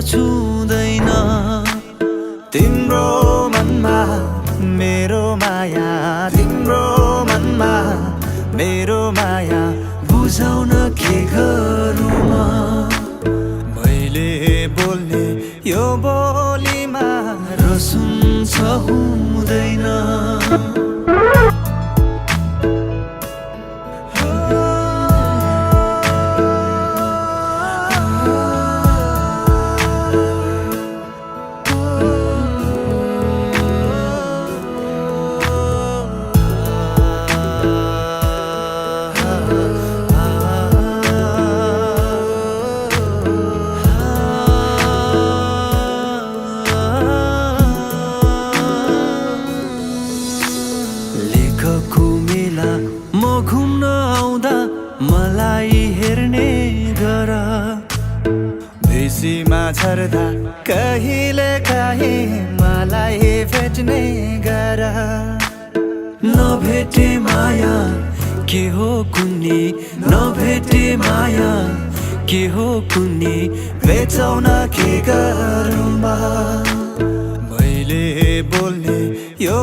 छुँदैन तिम्रो मनमा मेरो माया तिम्रो मनमा मेरो माया बुझाउन के गरौँ म मैले बोल्ने यो बोलीमा रसुन्छ हुँदैन म घुम्न आउँदा मलाई हेर्ने गर बेसीमा झर्दा कहिले काहीँ मलाई भेट्ने गर नभेटे माया के हो कुन्नी नभेटे माया के हो कुन्नी बेचाउन के गरौँ मैले बोल्ने यो